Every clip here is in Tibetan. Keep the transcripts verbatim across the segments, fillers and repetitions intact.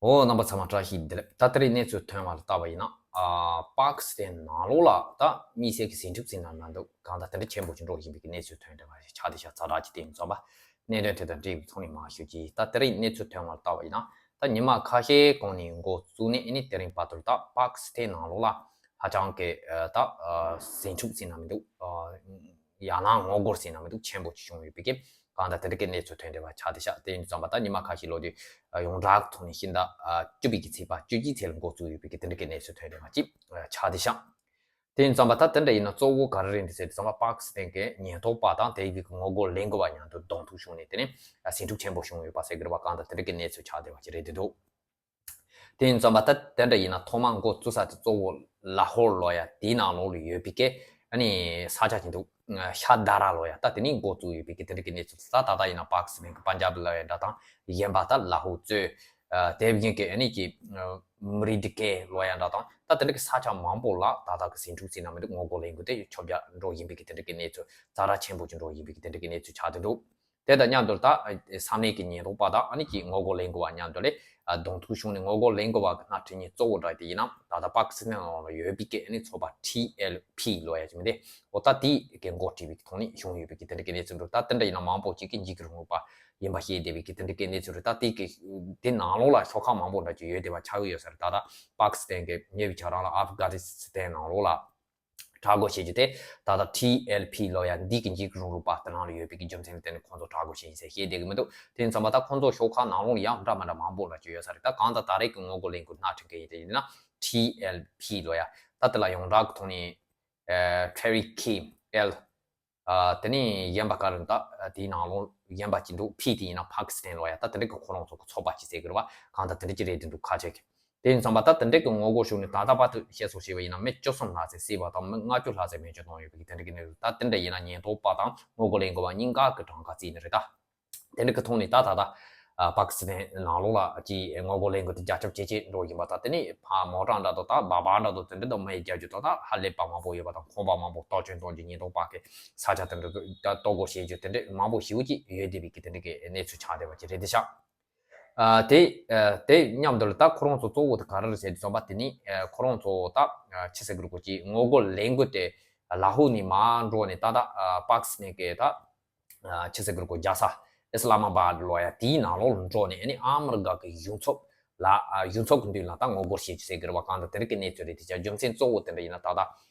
འོ། རྣམ་པ་ཚང་མ་བཀྲ་ཤིས་བདེ་ལེགས། ད་ལྟ་རེས་གནས་ཚུལ་ཐོན་པ་ལ་བལྟས་པ་ཡིན་ན། ཨ། པཱ་ཀི་སི་ཐན་ནང་ལོགས་ལ་ད་དམིགས་བསལ་གྱི་ཟིང་འཁྲུག་ཟེར་ན་མི་འདུག་གང་ལྟར་དེ་འདྲ་ཆེན་པོ་ཅིག་འགྲོ་བཞིན་པའི་གི་གནས་ཚུལ་ཐོན་བསྡད་པ་ཆགས་བསྡད་ཤག་ཛ་དྲག་ཅིག་དེ་ཡིན་ཙང་པ། གནད་དོན་དེ་དང་འབྲེལ་བའི་ཐོག་ནས་མར་ཞུ་གི། ད་ལྟ་རེས་གནས་ཚུལ་ཐོན་པ་ལ་བལྟས་པ་ཡིན་ན། ད་ཉི་མ་ཁ་ཤས་གོང་ནས་འགོ་བཙུགས་ནས་ཨ་ནི་དེ་རིང་བར་དུ་ད་པཱ་ཀི་སི་ཐན་ནང་ལོགས་ལ་ཧ་ཅང་གི་ཨ། ད་ཨ། ཟིང་འཁྲུག་ཟེར་ན་མི་འདུག་ཨ། ཡང་ན་ངོ་རྒོལ་ཟེར་ན་མི་འདུག་ཆེན་པོ་ཅིག་བྱུང་ཡོད་པའི་གི། གང་ལྟར་དེ་འདྲ་གི་གནས་ཚུལ་ཐོན་བསྡད་པ་ཆགས་བསྡད་ཤག་དེ་ཡིན་ཙང་པ་ད་ཉི་མ་ཁ་ཤས་ལོག་དུས་ཡོངས་གྲགས་ཐོག་ནས་ཕྱི་ཟླ་བཅུ་པའི་གི་ཚེས་པ་བཅུ་གཅིག་ཚེས་ལ་འགོ་བཙུགས་ཡོད་པའི་གི་དེ་འདྲ་གི་གནས་ཚུལ་ཐོན་བསྡད་པ་ཅིག་ཆགས་བསྡད་ཤག་དེ་ཡིན་ཙང་པ་ད་དེ་འདྲ་ཡིན་ན་གཙོ་བོ་ག་རེ་རེད་འདུག་ཟེར་དུས་ཙང་པ་པཱ་ཀི་སི་ཐན་གི་ཉེན་རྟོག་པ་དང་དེ་བས་ཀྱི་ངོ་རྒོལ་ལས་འགུལ་བ་མཉམ་དུ་གདོང་ཐུག་བྱུང་ནས་དེ་ནས་ཟིང་འཁྲུག་ཆེན་པོ་བྱུང་ཡོད་པ་ཟེར་གི་རེད་པ། གང་ལྟར་དེ་འདྲ་གི་གནས་ཚུལ་ཆགས་བསྡད་པ་ཅིག་རེད་འདུག་དེ་ཡིན་ཙང་པ་ད་དེ་འདྲ་ཡིན་ན་ཐོག་མར་འགོ་བཙུགས་ས་དེ་གཙོ་བོ་ལ་ཧོར་ལོ་ཡ་དེའི་ནང་ལོགས་ལ་ཡོད་པའི་གི་ཨ་ནི་ས་ཆ་ཅིག་འདུག་ཤ་ད་ར་ལོ་ཡ་ད་དེ་ནས་འགོ་བཙུགས་ཡོད་པའི་གི་དེ་འདྲ་གི་གནས་ཚུལ། ད་ད་ལྟ་ཡིན་ན་པཱ་ཀི་སི་ཐན་གི་པན་ཇབ་ལོ་ཡ་འདྲ་དང་གཞན་པ་ད་ལ་ཧོ་གཙོས། ཨ། དེ་བཞིན་གི་ཨ་ནི་གི་ཨ། མུ་རི་དི་ཀེ་ལོ་ཡ་འདྲ་དང་ད་དེ་འདྲ་གི་ས་ཆ་མང་པོ་ལ་ད་ལྟ་གི་ཟིང་འཁྲུག་ཟེར་ན་མི་འདུག་ངོ་རྒོལ་ལས་འགུལ་དེ་ཁྱབ་རྒྱ་འགྲོ་བཞིན་པའི་གི་དེ་འདྲ་གི་གནས་ཚུལ། ཛ་དྲག་ཆེན་པོ་ཅིག་འགྲོ་བཞིན་པའི་གི་དེ་འདྲ་གི་གནས་ཚུལ་ཆགས་བསྡད་འདུག་དེ་དང་མཉམ་དུ་ད་ས་གནས་ཀྱི་ཉེན་རྟོག་པ་དང་ཨ་ནི་ཀྱི་ངོ་རྒོལ་ལས་འགུལ་བ་མཉམ་དུ་ལས་གདོང་ཐུག་བྱུང་ནས། ངོ་རྒོལ་ལས་འགུལ་བ་གི་སྣེ་ཁྲིད་མཁན་གཙོ་བོ་འདྲ་དེ་ཡིན་ན་ད་ལྟ་པཱ་ཀི་སི་ཐན་ནང་ལ་ཡོད་པའི་གི་ཨ་ནི་ཚོགས་པ་ཊི་ཨེལ་ཕི་ལོ་ཡ་ཅིག་མིན་ཏེ། འོ། ད་དེ་གི་འགོ་ཁྲིད་པའི་གི་ཐོག་ནས་བྱུང་ཡོད་པའི་གི་དེ་འདྲ་གི་གནས་ཚུལ་འདུག་ད་དེ་འདྲ་ཡིན་ན་མང་པོ་ཅིག་གི་འཇིགས་སྐུལ་འོས་པ་ཡིན་པ་ཤེས་བསྡད་པའི་གི་དེ་འདྲ་གི་གནས་ཚུལ་རེད། ད་དེ་གི་དེ་ནང་ལོགས་ལ་ཤོག་ཁག་མང་པོ་འདྲ་ཅིག་ཡོད་བསྡད་པ་ཆགས་ཀྱི་ཡོད་ས་རེད། ད་ལྟ་པཱ་ཀི་སི་ཐན་གི་ཉེ་བའི་ཆ་རང་ལ་ཨབ་གྷ་ནི་སི་ཐན་ནང་ལོགས་ལ་དྲག་རྒོལ་བྱེད་རྒྱུ་དེ་ད་ལྟ་ཊི་ཨེལ་ཕི་ལོ་ཡ་འདི་གི་འཇིགས་སྐུལ་རིང་ལུགས་པ་དེ་ནང་ལ་ཡོད་པའི་གི་རྒྱུ་མཚན་ལ་བརྟེན་ནས་ཁོང་ཚོ་དྲག་རྒོལ་བྱེད་ཡིན་ཟེར་བཤད་བསྡད་གི་མི་འདུག་དེ་ཡིན་ཙང་པ་ད་ཁོང་ཚོ་ཤོག་ཁག་ནང་ལོགས་ལ་ཡང་འདྲ་མི་འདྲ་མང་པོ་འདྲ་ཅིག་ཡོད་ས་རེད། ད་གང་ལྟར་ད་རེས་ཀྱི་ངོ་རྒོལ་ལས་འགུལ་སྣེ་ཁྲིད་མཁན་ཡིན་དེ་ཡིན་ན་ཊི་ཨེལ་ཕི་ལོ་ཡ། ད་དེ་ལ་ཡོངས་གྲགས་ཀྱི་ཐོག་ནས་ཨ། ཊེ་རི་ཁི་ཨེལ། ཨ། དེ་ནས་གཞན་པ་ག་རེ་ད་དེའི་ནང་ལོགས་གཞན་པ་ཅིག་འདུག་ཕི་དེ་ཡིན་ན་པཱ་ཀི་སི་ཐན་ལོ་ཡ། ད་དེ་འདྲ་གི་ཁོ་རང་ཚོ་གི་ཚོགས་པ་ཅིག་ཟེར་གི་རེད་པ། གང་ལྟར་དེ་འདྲ་ཅིག་རེད་འདུག་ཁ་ཆེ་གི། དེ་ཡིན་ཙང་པ་ད་དེ་འདྲ་གི་ངོ་རྒོལ་བྱུང་ནས་ད་ལྟ་བར་དུ་བཤད་སྲོལ་བྱས་པ་ཡིན་ན་མི་བཅུ་གསུམ་ལྷག་ཙམ་བསད་པ་དང་མི་ལྔ་བཅུ་ལྷག་ཙམ་མེ་མཆོད་བཏང་ཡོད་པའི་གི་དེ་འདྲ་གི་གནས་ཚུལ། ད་དེ་འདྲ་ཡིན་ན་ཉེན་རྟོག་པ་དང་ངོ་རྒོལ་ལས་འགུལ་བ་གཉིས་ཀ་གི་གྲངས་ཀ་བརྩིས་ནས་རེད་ད། དེ་འདྲ་གི་ཐོག་ནས་ད་ད་ད་ཨ། པཱ་ཀི་སི་ཐན་ནང་ལོགས་ལ་ཅིག་ངོ་རྒོལ་ལས་འགུལ་དེ་རྒྱ་ཁྱབ་ཇེ་ཆེ་འགྲོ་བཞིན་པ་དང་། དེ་ནས་ཕར་མོ་ཊ་འདྲ་དང་ད་སྦག་སྦག་འདྲ་དང་དེ་འདྲ་དང་མེ་རྒྱག་རྒྱུ་དང་ད་ཧ་ལས་པ་མང་པོ་ཡོད་པ་དང་ཁང་པ་མང་པོ་གཏོར་སྐྱོན་གཏོང་རྒྱུ། ཉེན་རྟོག་པ་གི་ས་ཆ་དེ་འདྲ་ད་གཏོར་རྒོལ་བྱེད་རྒྱུ་དེ་འདྲ་མང་པོ་ཞེ་པོ་ཅིག་ཡོད་བསྡད་པའི་གི་དེ་འདྲ་གི་གནས་ཚུལ་ཆགས་བསྡད་པ་ཅིག་རེད་དེ་ཤག་ཨ། དེ་ཨ། དེ་མཉམ་དུ་ལ་ད་ཁོ་རང་ཚོ་གཙོ་བོ་དེ་ག་རེ་རེད་ཟེར་དུས་ཙམ་པ་དེ་ནི་ཨ། ཁོ་རང་ཚོ་ད་ཨ། ཆི་ཟེར་དགོས་རེད། ཀོ་ཅིག་ངོ་རྒོལ་ལས་འགུལ་དེ་ལ་ཧོ་ནས་མར་འགྲོ་ནས་ད་ད་ཨ། པཱ་ཀི་སི་ཐན་གི་ད་ཨ། ཆི་ཟེར་དགོས་རེད། ཀོ་རྒྱལ་ས་ཨི་སི་ལ་མ་བཱད་ལོ་ཡ་དེའི་ནང་ལོགས་ལ་འགྲོ་ནས་ཨ་ནི་ཨ་མི་རི་ཀ་གི་གཞུང་ཚབ་ལ་ཨ། གཞུང་ཚབ་གི་མདུན་ལ་ད་ངོ་རྒོལ་བྱེད་རྒྱུ་ཟེར་གི་རེད་པ། གང་ལྟར་དེ་འདྲ་གི་གནས་ཚུལ་རེད་དེ་ཤག་རྒྱུ་མཚན་གཙོ་བོ་དེ་འདྲ་ཡིན་ན་ད་ད་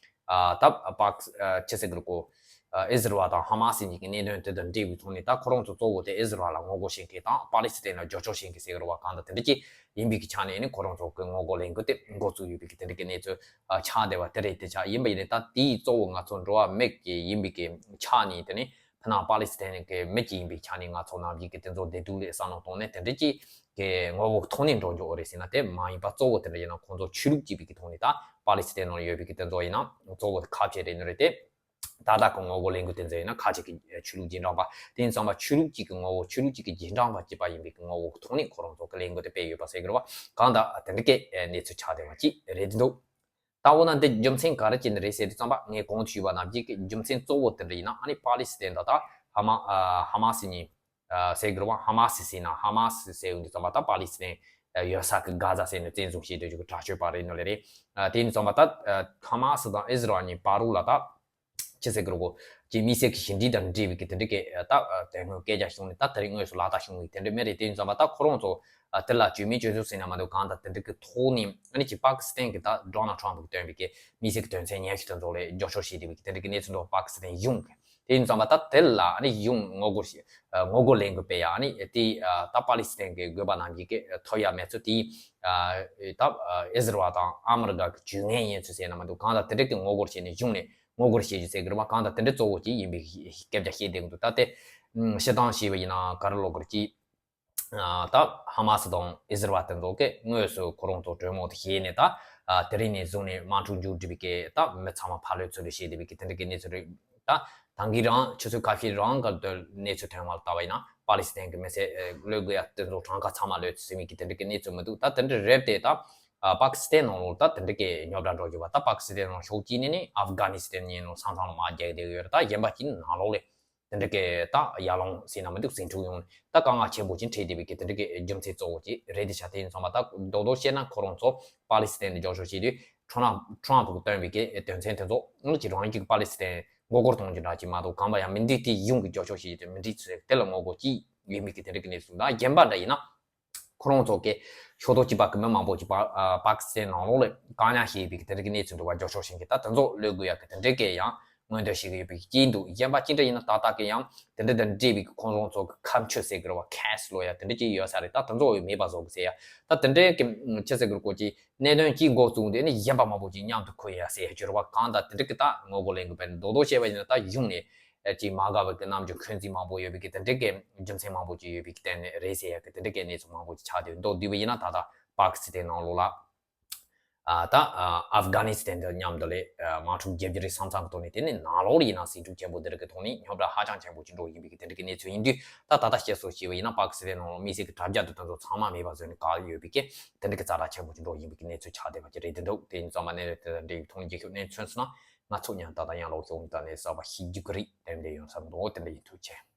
ཨ། ད་པཱ་ཀི་ཨ། ཆི་ཟེར་གི་རེད། ཀོ་ཨ། ཨི་ཟི་རལ་དང་ཧ་མ་སི་གཉིས་ཀྱི་གནད་དོན་དེ་དང་འབྲེལ་བའི་ཐོག་ནས་ད་ཁོ་རང་ཚོ་གཙོ་བོ་དེ་ཨི་ཟི་རལ་ལ་ངོ་རྒོལ་བྱེད་མཁན་དང་པ་ལི་སི་ཐན་ལ་རྒྱབ་སྐྱོར་བྱེད་མཁན་ཟེར་གི་རེད་པ། གང་ལྟར་དེ་འདྲ་ཅིག་ཡིན་པའི་གི་ཆ་ནས་ནི་ཁོ་རང་ཚོ་གི་ངོ་རྒོལ་ལས་འགུལ་དེ་འགོ་བཙུགས་ཡོད་པའི་གི་དེ་འདྲ་གི་གནས་ཚུལ་ཨ། ཆགས་བསྡད་པ་དེ་རེད་དེ་ཤག་ཡིན་པ་ཡིན་ནའི་ད་དེའི་གཙོ་བོ་ང་ཚོ་འགྲོ་བ་མི་གི་ཡིན་པའི་གི་ཆ་ནས་དེ་ནི་ཕ་ནང་པ་ལི་སི་ཐན་གི་མི་གཅིག་ཡིན་པའི་ཆ་ནས་ང་ཚོ་ནམ་རྒྱུན་གི་དེ་ཚོ་བདེ་སྡུག་ལ་བསམ་བློ་གཏོང་ནས་དེ་འདྲ་ཅིག་གི་ངོ་བོ་ཐོག་ནས་འགྲོ་རྒྱུ་རེད་ཟེར་ན་དེ་མ་ཡིན་པ། གཙོ་བོ་དེ་འདྲ་ཡིན་ན་ཁོང་ཚོ་ཆོས་ལུགས་གཅིག་པའི་གི་ཐོག་ནས་ད་པ་ལི་སི་ཐན་ནང་ཡོད་པའི་གི་དེ་ཚོ་ཡིན་ན་གཙོ་བོ་དེ་ཁ་ཆེ་རེད་ནི་རེད་དེ། ད་ལྟ་གི་ངོ་རྒོལ་ལས་འགུལ་དེ་ཚོ་ཡིན་ན་ཁ་ཆེ་གི་ཆོས་ལུགས་རྗེས་འབྲང་པ་དེ་ཡིན་ཙང་པ་ཆོས་ལུགས་གཅིག་གི་ངོ་བོ། ཆོས་ལུགས་གཅིག་གི་རྗེས་འབྲང་པ་གཅིག་པ་ཡིན་པའི་གི་ངོ་བོ་ཐོག་ནས་ཁོ་རང་ཚོ་གི་ལས་འགུལ་དེ་སྤེལ་ཡོད་པ་ཟེར་གི་རེད་པ། གང་ལྟར་དེ་འདྲ་གི་གནས་ཚུལ་ཆགས་བསྡད་པ་ཅིག་རེད་འདུག་ད་འོ་ན་འདི་རྒྱུ་མཚན་ག་རེ་བྱས་ནས་རེད་ཟེར་དུས་ཙམ་པ་ངས་གོང་དུ་ཞུས་པ་ནང་བཞིན་གྱི་རྒྱུ་མཚན་གཙོ་བོ་དེ་འདྲ་ཡིན་ན་ཨ་ནི་པ་ལི་སི་ཐན་དང་ད་ཧ་མ་ཧ་མ་སི་གཉིས་ཟེར་གི་རེད་པ། ཧ་མ་སི་ཟེར་ན་ཧ་མ་སི་ཟེར་ཡོང་དུས་ཙམ་པ་ད་པ་ལི་སི་ཐན་ཡོད་ས་གི་གྷ་ཛ་ཟེར་ནས་བཙན་བཟུང་བྱེད་འདོད་ཀྱི་དྲག་སྤྱོད་པ་རེད་ནོ་ལེ་རེད། དེ་ཡིན་དུས་ཙམ་པ་ད་ཧ་མ་སི་དང་ཨི་ཟི་རལ་གཉིས་བར་དུ་ལ་ད་ཅི་ཟེར་གི་རེད་གོ། ཅི་དམིགས་བསལ་གྱི་ཞི་འགྲིག་དང་འབྲེལ་བའི་གི་དེ་འདྲ་གི་ད་དེ་སྔོན་སྐད་ཆ་བྱུང་ནས་ད་དེ་རིང་དངོས་སུ་ལག་བསྟར་བྱུང་བའི་དེ་འདྲ་མེད་རེད། དེ་ཡིན་ཙང་མ་ད་ཁོ་རང་ཚོ་དེ་ལ་བཅོས་མིན་བཅོས་ཚུལ་ཟེར་ན་མ་གཏོགས་གང་ལྟར་དེ་འདྲ་གི་ཐོག་ནས་ཨ་ནི་ཅི་པ་ཀི་སི་ཐན་གི་ད་ཌོ་ནལ་ཊམ་གི་སྟོན་པའི་གི་དམིགས་བསལ་གྱི་དོན་ཚན་ཉི་ཤུ་དེ་ཚོ་ལ་རྒྱབ་སྐྱོར་བྱེད་བསྡད་པའི་གི་དེ་འདྲ་གི་གནས་ཚུལ་འདུག་པ་ཀི་སི་ཐན་གཞུང་གི། དེ་ཡིན་ཙང་མ་ད་དེ་ལ་ཨ་ནི་གཞུང་ངོ་རྒོལ་ཞིག་ངོ་རྒོལ་ལས་འགུལ་སྤེལ་ཡ་ཨ་ནི་དེ་ད་པ་ལི་སི་ཐན་གི་དགོས་པ་རྣམས་ཀྱི་གི་ཐོབ་ཡ་མེད་ཚུལ་དེ་ད་ཨི་ཟི་རལ་དང་ཨ་མི་རི་ཀ་གི་ཇུས་ངན་ཡིན་ཚུལ་ཟེར་ན་མ་གཏོགས་གང་ལྟར་དེ་འདྲ་གི་ངོ་རྒོལ་བྱས་ནས་གཞུང་ནས་ངོ་རྒོལ་བྱེད་རྒྱུ་ཟེར་གི་རེད་པ། གང་ལྟར་དེ་འདྲ་གཙོ་བོ་ཅིག་ཡིན་པའི་སྐད་ཆ་བཤད་བསྡད་ཀྱི་འདུག་ད་དེ་ཨམ། སྤྱིར་བཏང་བཤད་པ་ཡིན་ན་ག་རེ་ལབ་དགོས་རེད། ཅིག་ཨ། ད་ཧ་མ་སི་དང་ཨི་ཟི་རལ་དེ་ཚོ་གིས་དངོས་སུ་ཁོ་རང་ཚོ་གྲོས་མོལ་དེ་བྱས་ནས་ད་ཨ། དེ་རིང་ནས་བཟུང་ནས་དམག་འཁྲུག་མཇུག་སྒྲིལ་བའི་གི་ད་མི་ཚང་མ་ཕར་ལོག་ཚུར་ལོག་བྱས་བསྡད་པའི་གི་དེ་འདྲ་གི་གནས་ཚུལ་རེད། ད་ད་གིན་རང་ཆུ་ཚོད་ཁ་ཤས་རང་ག་དུས་གནས་ཚུལ་ཐོན་པ་ལ་བལྟས་པ་ཡིན་ན་པ་ལི་སི་ཐན་གི་མི་སེར་ལོག་དགོས་ཡ་དེ་ཚོ་གྲངས་ཀ་ཚང་མ་ལོག་ཟིན་པའི་གི་དེ་འདྲ་གི་གནས་ཚུལ་མི་འདུག་ད་དེ་འདྲ་རེད་དེ་ད་ཨ། པ་ཀི་སི་ཐན་ནང་ལོགས་ད་དེ་འདྲ་གི་རྙོག་དྲ་འགྲོ་རྒྱུ་བ། ད་པ་ཀི་སི་ཐན་ནང་ཕྱོགས་གཅིག་ནས་ནི་ཨབ་གྷ་ནི་སི་ཐན་ཡིན་ནོ་ས་མཚམས་ལ་དམག་རྒྱག་བསྡད་ཀྱི་ཡོད་རེད། ད་གཞན་པ་གཅིག་ནི་ནང་ལོགས་ལ། དེ་འདྲ་གི་ད་ཡར་ལངས་ཟེར་ན་མི་འདུག་ཟིང་འཁྲུག་ཡོང་ནས་ད་དཀའ་ངལ་ཆེན་པོ་ཅིག་འཕྲད་བསྡད་པའི་གི་དེ་འདྲ་གི་རྒྱུ་མཚན་གཙོ་བོ་ཅིག་རེད། དེ་ཆ་དེ་ཡིན་ཙང་མ་ད་རྡོག་རྡོག་བཤད་ན་ཁོ་རང་ཚོ་པ་ལི་སི་ཐན་ལ་འབྱོར་ཕྱོགས་བྱས་དུས་ཁྲོ་ནམ་ཁྲོམ་གིས་བཏོན་པའི་གི་དོན་ཚན་དེ་ཚོ་ནི་ཅིག་རང་ཉིད་ཀྱི་པ་ལི་སི་ཐན་མགོ་སྐོར་གཏོང་རྒྱུ་འདྲ་ཅིག་མ་གཏོགས་གང་ལ་ཡང་མི་འགྲིག་དེ་ཡོང་གི་འབྱོར་ཕྱོགས་བྱས་དུས་མི་འགྲིག་ཚུལ་དེ་ལ་ངོ་རྒོལ་ཅིག་ཡོད་མེད་ཀྱི་དེ་འདྲ་གི་གནས་ཚུལ། ད་གཞན་པ་འདྲ་ཡིན་ན། ཁོ་རང་ཚོ་གི་ཕྱོགས་གཏོགས་གཅིག་པ་གི་མི་མང་པོ་གཅིག་པ་ཨ་པ་ཀི་སི་ཐན་ནང་ལོགས་ལ་བཀག་ཉར་བྱས་པའི་དེ་འདྲ་གི་གནས་ཚུལ་འདུག་པ། འབྱོར་ཕྱོགས་ཞིག་གི་ད་དེ་ཚོ་གློད་དགོས་ཡ་གི་དེ་འདྲ་གི་ཡང་མངོན་འདོད་བྱེད་ཀྱི་ཡོད་པའི་རྐྱེན་འདུག་གཞན་པ་ཅི་འདྲ་ཡིན་ན་ད་ལྟ་གི་ཡང་དེ་འདྲ་དང་འབྲེལ་བའི་ཁོང་རང་ཚོ་གི་ཁ་མཆུ་ཟེར་གི་རེད་པ། ཁེ་སི་ལོ་ཡ་དེ་འདྲ་ཅིག་ཡོད་ས་རེད། ད་དེ་ཚོ་མེད་པ་བཟོ་གི་ཟེར་ཡ། ད་དེ་འདྲ་གི་ཅི་ཟེར་གི་རེད། ཀོ་ཅི་གནད་དོན་གཅིག་འགོ་བཙུགས་དེ་ནི་གཞན་པ་མང་པོ་ཅིག་མཉམ་དུ་འཁུར་ཡ་ཟེར་ཡ་ཅིག་རེད་པ། གང་ལྟར་དེ་འདྲ་གི་ད་ངོ་རྒོལ་ལེན་དགོས་པས། རྡོག་རྡོག་བཤད་པ་ཡིན་ན་ད་གཞུང་ནས་ཅིག་མ་དགའ་བའི་གི་རྣམ་འགྱུར་འཁོན་འཛིན་མང་པོ་ཡོད་པའི་གི་དེ་འདྲ་གི་རྒྱུ་མཚན་མང་པོ་ཅིག་ཡོད་པའི་གི་སྟེང་ནས་རེད་ཟེར་ཡ་གི་དེ་འདྲ་གི་གནས་ཚུལ་མང་པོ་ཅིག་ཆགས་བསྡད་འདུག་བསྡུས་པ་ཡིན་ན་ད་ལྟ་པ་ཀི་སི་ཐན་ནང་ལོགས་ལ་ཨ་ད་ཨ་ཨབ་གྷ་ནི་སི་ཐན་དང་མཉམ་དུ་ལས་ཨ་དམག་འཁྲུག་བརྒྱབ་རྒྱུ་རེད་བསམ་བསམ་གི་ཐོག་ནས། དེ་ནས་ནང་ལོགས་ལ་ཡིན་ན་ཟིང་འཁྲུག་ཆེན་པོ་འདི་རིགས་ཀྱི་ཐོག་ནས་རྙོག་དྲ་ཧ་ཅང་ཆེན་པོ་ཅིག་འགྲོ་བཞིན་པའི་གི་དེ་འདྲ་གི་གནས་ཚུལ་ཡིན་དུས། ད་ད་ལྟ་བཤད་སྲོལ་བྱས་པ་ཡིན་ན་པ་ཀི་སི་ཐན་ནང་ལོགས་དམིགས་བསལ་གྱི་དྲ་རྒྱ་དེ་དེ་ཚོ་ཚང་མ་མེད་པ་བཟོས་ནས་བཀག་ཡོད་པའི་གི་དེ་འདྲ་གི་ཛ་དྲག་ཆེན་པོ་ཅིག་འགྲོ་བཞིན་པའི་གི་གནས་ཚུལ་ཆགས་བསྡད་པ་ཅིག་རེད། དེ་འདུག་དེ་ཡིན་ཙང་མ་གནད་དོན་དེ་འདྲ་ཡི་ཐོག་ནས་རྒྱལ་ཁབ་གནས་ཚུལ་སོང་ན་ང་ཚོ་ཉན་ད་ད་ཡང་ལོག་ཤོག་ད་ནས་གསར་པ་ཤེས་རྒྱུ་གི་རེད། དེ་འདྲ་ཡོང་ས་འདུག་དེ་འདྲ་ཡིན། ཐུགས་རྗེ་ཆེ།